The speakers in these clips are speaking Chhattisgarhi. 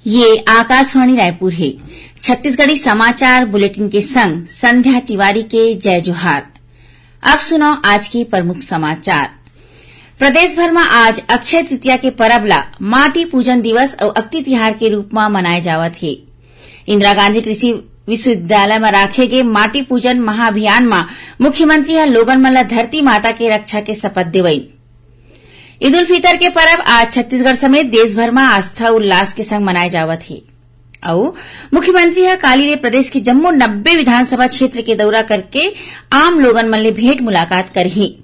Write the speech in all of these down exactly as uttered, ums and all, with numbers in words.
ये आकाशवाणी रायपुर हे। छत्तीसगढ़ी समाचार बुलेटिन के संग संध्या तिवारी के जय जोहार। अब सुनव आज के प्रमुख समाचार। प्रदेश भर म आज अक्षय तृतीया के परब ला माटी पूजन दिवस अउ अक्ति तिहार के रूप म मनाए जावत हे। इंदिरा गांधी कृषि विश्वविद्यालय म राखे गे माटी पूजन महाअभियान म मुख्यमंत्री ह लोगन मन ल धरती माता के रक्षा के शपथ देवइन। ईद उल फितर के परब आज छत्तीसगढ़ समेत देश भर म आस्था उल्लास के संग मनाए जावत हे। अउ मुख्यमंत्री ह काली ले प्रदेश के जम्मो नब्बे विधानसभा क्षेत्र के दौरा करके आम लोगन मन ले भेंट मुलाकात करही।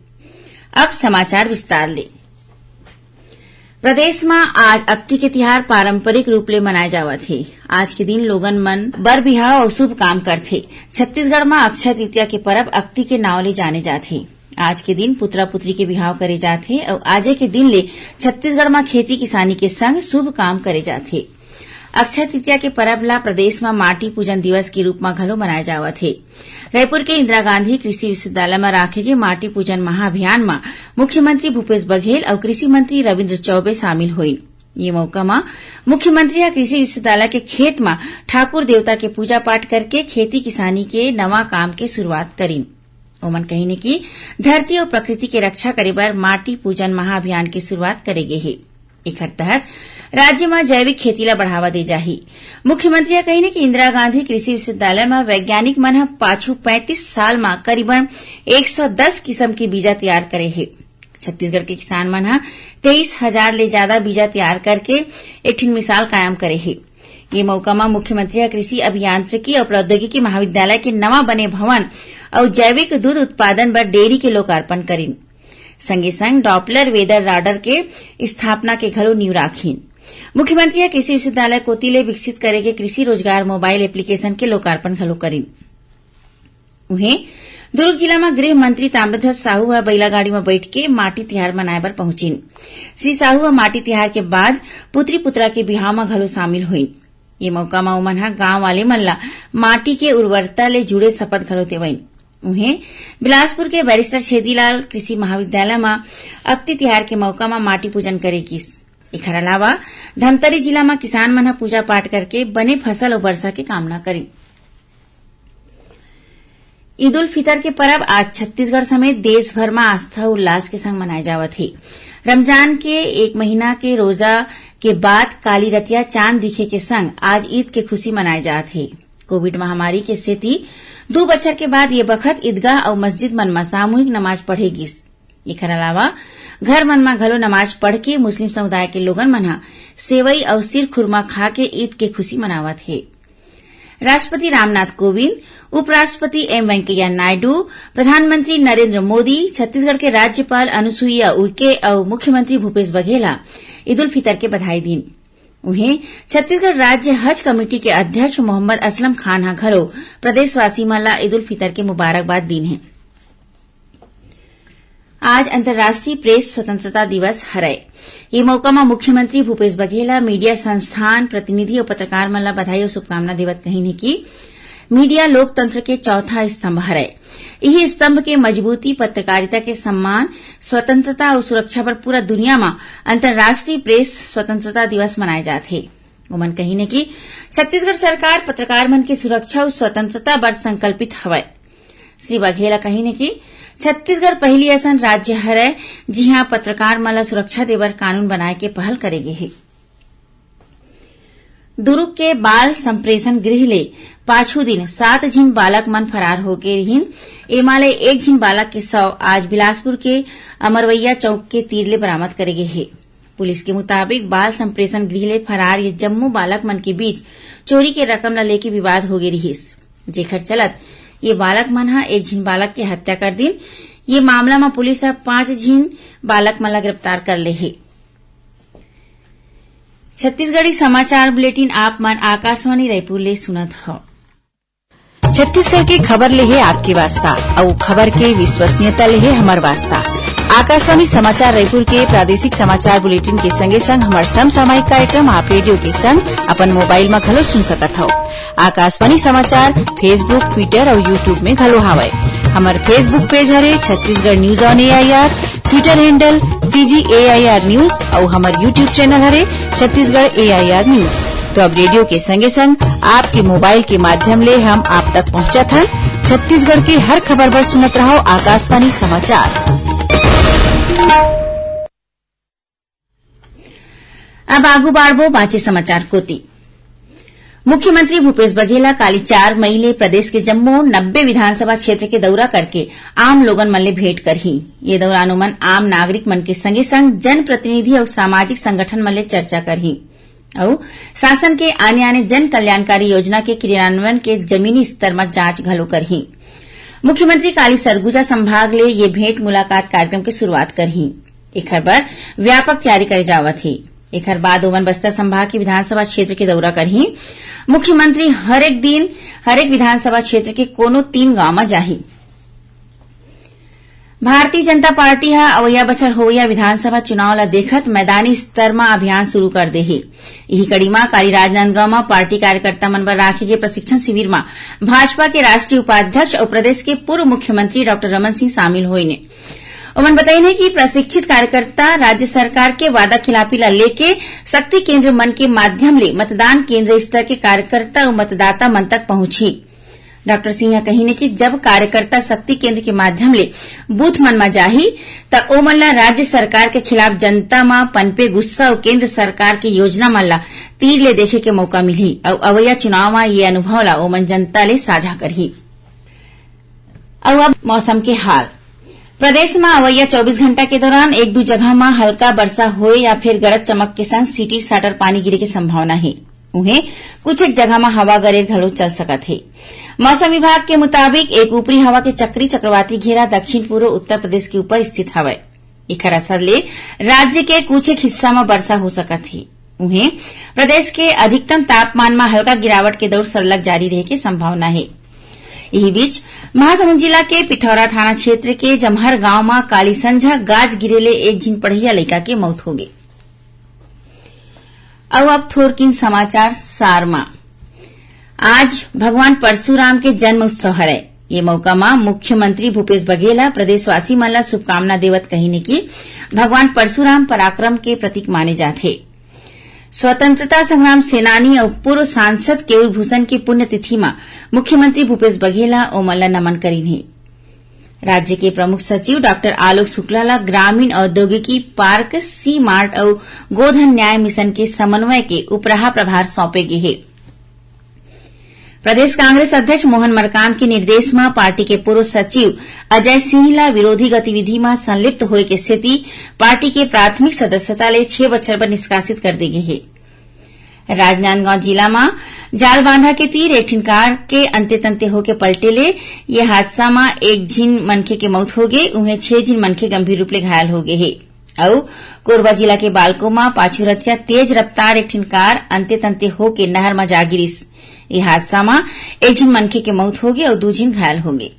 अब समाचार विस्तार ले। प्रदेश म आज अक्ति के तिहार पारंपरिक रूप ले मनाए जावत हे। आज के दिन लोगन मन बर बिहाव अउ शुभ काम करथे। छत्तीसगढ़ म अक्षय तृतीया के परब अक्ति के नाव ले जाने जाथे। आज के दिन पुतरा पुतरी के बिहाव करे जाथे अउ आजे के दिन ले छत्तीसगढ़ म खेती किसानी के संग शुभ काम करे जाथे। अक्षय तृतीया के परब ला प्रदेश म माटी पूजन दिवस के रूप म घलो मनाए जावत हे। रायपुर के इंदिरा गांधी कृषि विश्वविद्यालय म राखे गे माटी पूजन महाअभियान म मुख्यमंत्री भूपेश बघेल अउ कृषि मंत्री रविंद्र चौबे शामिल होइन। ये मौका म मुख्यमंत्री ह कृषि विश्वविद्यालय के खेत म ठाकुर देवता के पूजा पाठ करके खेती किसानी के नवा काम के शुरुआत करिन। ओमन कहिन कि धरती अउ प्रकृति के रक्षा करे बर माटी पूजन महाअभियान के शुरुआत करे गे हे। एखर तहत राज्य म जैविक खेती ला बढ़ावा दे जाही। मुख्यमंत्री ह कहिन कि इंदिरा गांधी कृषि विश्वविद्यालय म वैज्ञानिक मन ह पाछू पैंतीस साल म करीबन एक सौ दस किसम के बीजा तैयार करे हे। छत्तीसगढ़ के किसान मन ह तेईस हजार ले जादा बीजा तैयार करके एक ठिन मिसाल कायम करे हे। ये मौका म मुख्यमंत्री ह कृषि अभियांत्रिकी अउ प्रौद्योगिकी महाविद्यालय के नवा बने भवन अउ जैविक दूध उत्पादन बर डेयरी के लोकार्पण करिन। संगे संग Doppler weather radar के स्थापना के घलो नींव राखिन। मुख्यमंत्री ह कृषि विश्वविद्यालय कोति ले विकसित करे गे कृषि रोजगार मोबाइल एप्लीकेशन के लोकार्पण घलो करिन। उहें, दुर्ग जिला म गृह मंत्री ताम्रध्वज साहू ह बैलागाड़ी म बइठ के माटी तिहार मनाए बर पहुंचिन। श्री साहू ह माटी तिहार के बाद पुत्री पुतरा के बिहाव म घलो शामिल होइन। ये मौका म ओमन ह गांव वाले मन ला माटी के उर्वरता ले जुड़े शपथ घलो देवइन। उहें, बिलासपुर के बैरिस्टर छेदीलाल कृषि महाविद्यालय म अक्ति तिहार के मौका म माटी पूजन करे गिस। एखर अलावा धमतरी जिला म किसान मन ह पूजा पाठ करके बने फसल अउ बरसा के कामना करिन। ईद उल फितर के परब आज छत्तीसगढ़ समेत देश भर म आस्था अउ उल्लास के संग मनाए जावत हे। रमजान के एक महीना के रोजा के बाद काली रतिया चांद दिखे के संग आज ईद के खुशी मनाए जात हे। कोविड महामारी के सेती दू बछर के बाद ये बखत ईदगाह अउ मस्जिद मन म सामूहिक नमाज पढ़े गिस। एखर अलावा घर मन म घलो नमाज पढ़ के मुस्लिम समुदाय के लोगन मन ह सेवई अउ सिर खुरमा खा के ईद के खुशी मनावत हे। राष्ट्रपति रामनाथ कोविंद, उपराष्ट्रपति एम वेंकैया नायडू, प्रधानमंत्री नरेंद्र मोदी, छत्तीसगढ़ के राज्यपाल अनुसुईया उइके अउ मुख्यमंत्री भूपेश बघेल ह ईद उल फितर के बधाई दीन। उहें, छत्तीसगढ़ राज्य हज कमेटी के अध्यक्ष मोहम्मद असलम खान ह घलो प्रदेशवासी मन ला ईद उल फितर के मुबारकबाद दीन हे। आज अंतर्राष्ट्रीय प्रेस स्वतंत्रता दिवस हरय। ये मौका म मुख्यमंत्री भूपेश बघेल ह मीडिया संस्थान, प्रतिनिधि अउ पत्रकार मन ला बधाई अउ शुभकामना देवत कहिन हे कि मीडिया लोकतंत्र के चौथा स्तंभ हरय। इही स्तंभ के मजबूती, पत्रकारिता के सम्मान, स्वतंत्रता अउ सुरक्षा बर पूरा दुनिया म अंतर्राष्ट्रीय प्रेस स्वतंत्रता दिवस मनाए जात हे। ओमन कहिन हे कि छत्तीसगढ़ सरकार पत्रकार मन के सुरक्षा अउ स्वतंत्रता बर संकल्पित हवय। श्री बघेल ह कहिन हे कि छत्तीसगढ़ पहिली असन राज्य हरय, जिहां पत्रकार मन ल सुरक्षा देबर कानून बनाए के पहल करे गे हे। दुरूग के बाल संप्रेषण गृह ले पाछू दिन सात झिन बालक मन फरार होगे रिहिन। एमा ले एक झिन बालक के शव आज बिलासपुर के अमरवैया चौक के तीर ले बरामद करे गे हे। पुलिस के मुताबिक, बाल संप्रेषण गृह ले फरार ये जम्मो बालक मन के बीच चोरी के रकम ल लेके विवाद होगे रिहिस, जेखर चलत ये बालक मन ह एक झिन बालक के हत्या कर दिन। ये मामला म पुलिस ह पांच झिन बालक मन ल गिरफ्तार कर ले हे। छत्तीसगढ़ी समाचार बुलेटिन आप मन आकाशवाणी रायपुर ले सुनत हव। छत्तीसगढ़ के खबर ले हे आपके वास्ता, अउ खबर के विश्वसनीयता ले हे हमर वास्ता। आकाशवाणी समाचार रायपुर के प्रादेशिक समाचार बुलेटिन के संगे संग हमर समसामयिक कार्यक्रम आप रेडियो के संग अपन मोबाइल म घलो सुन सकत हव। आकाशवाणी समाचार Facebook, Twitter अउ YouTube में घलो हावय। हमर Facebook पेज हरे Chhattisgarh news on A I R, Twitter handle C G A I R news अउ हमर YouTube चैनल हरे Chhattisgarh A I R news. तो अब रेडियो के संगे संग आपके मोबाइल के माध्यम ले हम आप तक पहुंचत हन। छत्तीसगढ़ के हर खबर बर सुनत रहो आकाशवाणी समाचार। अब आगू बाढ़बो बांचे समाचार कोति। मुख्यमंत्री भूपेश बघेल ह काली चार मई ले प्रदेश के जम्मो नब्बे विधानसभा क्षेत्र के दौरा करके आम लोगन मन ले भेंट करही। ये दौरान ओमन आम नागरिक मन के संगे संग जनप्रतिनिधि अउ सामाजिक संगठन मन ले चर्चा करही अउ शासन के आने-आने जन कल्याणकारी योजना के क्रियान्वयन के जमीनी स्तर म जांच घलो करही। मुख्यमंत्री काली सरगुजा संभाग ले ये भेंट मुलाकात कार्यक्रम के शुरुआत करही। एखर बर व्यापक तैयारी करे जावत हे। एखर बाद ओमन बस्तर संभाग के विधानसभा क्षेत्र के दौरा करही। मुख्यमंत्री हरेक दिन हरेक विधानसभा क्षेत्र के कोनो तीन गांव म जाही। भारतीय जनता पार्टी ह अवइया बछर होवइया विधानसभा चुनाव ल देखत मैदानी स्तर म अभियान शुरू कर दे हे। इही कड़ी म काली राजनांदगांव म पार्टी कार्यकर्ता मन बर राखे गे प्रशिक्षण शिविर म भाजपा के राष्ट्रीय उपाध्यक्ष अउ प्रदेश के पूर्व मुख्यमंत्री डॉक्टर रमन सिंह शामिल होइन। ओमन बताइन हे कि प्रशिक्षित कार्यकर्ता राज्य सरकार के वादा खिलाफी ला लेके शक्ति केंद्र मन के माध्यम ले मतदान केंद्र स्तर के कार्यकर्ता अउ मतदाता मन तक पहुंचही। डॉक्टर सिंह ह कहिन हे कि जब कार्यकर्ता शक्ति केंद्र के माध्यम ले बूथ मन म जाही, त ओमन ला राज्य सरकार के खिलाफ जनता म पनपे गुस्सा अउ केंद्र सरकार के योजना मन ला तीर ले देखे के मौका मिलही अउ अवइया चुनाव म ये अनुभव ला ओमन जनता ले साझा करही। अउ अब मौसम के हाल। प्रदेश म अवइया चौबीस घंटा के दौरान एक दू जगह म हल्का बरसा होए या फिर गरज चमक के संग सीटी साटर पानी गिरे के संभावना हे। उहें, कुछ एक जगह म हवा गरेर घलो चल सकत हे। मौसम विभाग के मुताबिक, एक ऊपरी हवा के चक्री चक्रवाती घेरा दक्षिण पूर्व उत्तर प्रदेश के ऊपर स्थित हवय। एखर असर ले राज्य के कुछ एक हिस्सा म बरसा हो सकत हे। उहें, प्रदेश के अधिकतम तापमान म हल्का गिरावट के दौर सरलग जारी रहे के संभावना हे। इही बीच, महासमुंद जिला के पिथौरा थाना क्षेत्र के जमहर गांव म काली संझा गाज गिरे ले एक झिन पढ़इया लइका के मौत होगे। अउ अब थोरकिन समाचार सार म। आज भगवान परशुराम के जन्म उत्सव हरय। ये मौका म मुख्यमंत्री भूपेश बघेल ह प्रदेशवासी मन ल शुभकामना देवत कहिन हे कि भगवान परशुराम पराक्रम के प्रतीक माने जाथे। स्वतंत्रता संग्राम सेनानी अउ पूर्व सांसद केयूर भूषण के पुण्यतिथि म मुख्यमंत्री भूपेश बघेल ह ओमन ल नमन करिन हे। राज्य के प्रमुख सचिव डॉक्टर आलोक शुक्ला ल ग्रामीण औद्योगिकी पार्क, सी मार्ट अउ गोधन न्याय मिशन के समन्वय के उपराहा प्रभार सौंपे गे हे। प्रदेश कांग्रेस अध्यक्ष मोहन मरकाम के निर्देश म पार्टी के पूर्व सचिव अजय सिंह ल विरोधी गतिविधि म संलिप्त होए के सेती पार्टी के प्राथमिक सदस्यता ले छह बछर बर निष्कासित कर दे गे हे। राजनांदगांव जिला म जालबांधा के तीर एक ठिन कार के अंते तंते होके पलटे ले ये हादसा म एक झिन मनखे के मौत होगे, उहें छह झिन मनखे गंभीर रूप ले घायल होगे हे। अउ कोरबा जिला के बालको म पाछू रतिया तेज रफ्तार एक ठिन कार अंते तंते होके नहर म जा गिरिस। ये हादसा म एक झिन मनखे के मौत होगे अउ दू झिन घायल होगे।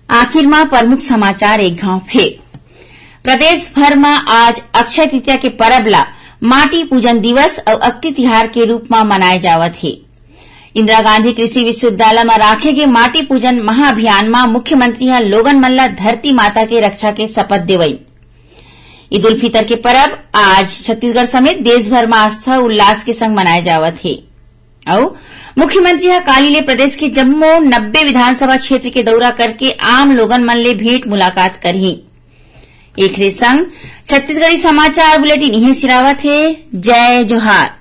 आखिर म प्रमुख समाचार एक घांव फेर। प्रदेश भर म आज अक्षय तृतीया के परब ला माटी पूजन दिवस अउ अक्ति तिहार के रूप म मनाए जावत हे। इंदिरा गांधी कृषि विश्वविद्यालय म राखे गे माटी पूजन महाअभियान म मुख्यमंत्री ह लोगन मन ल धरती माता के रक्षा के शपथ देवइन। ईद उल फितर के परब आज छत्तीसगढ़ समेत देश भर म आस्था अउ उल्लास के संग मनाए जावत हे। अउ मुख्यमंत्री ह काली ले प्रदेश के जम्मो नब्बे विधानसभा क्षेत्र के दौरा करके आम लोगन मन ले भेंट मुलाकात करही। एखरे संग छत्तीसगढ़ी समाचार बुलेटिन इहें सिरावत हे। जय जोहार।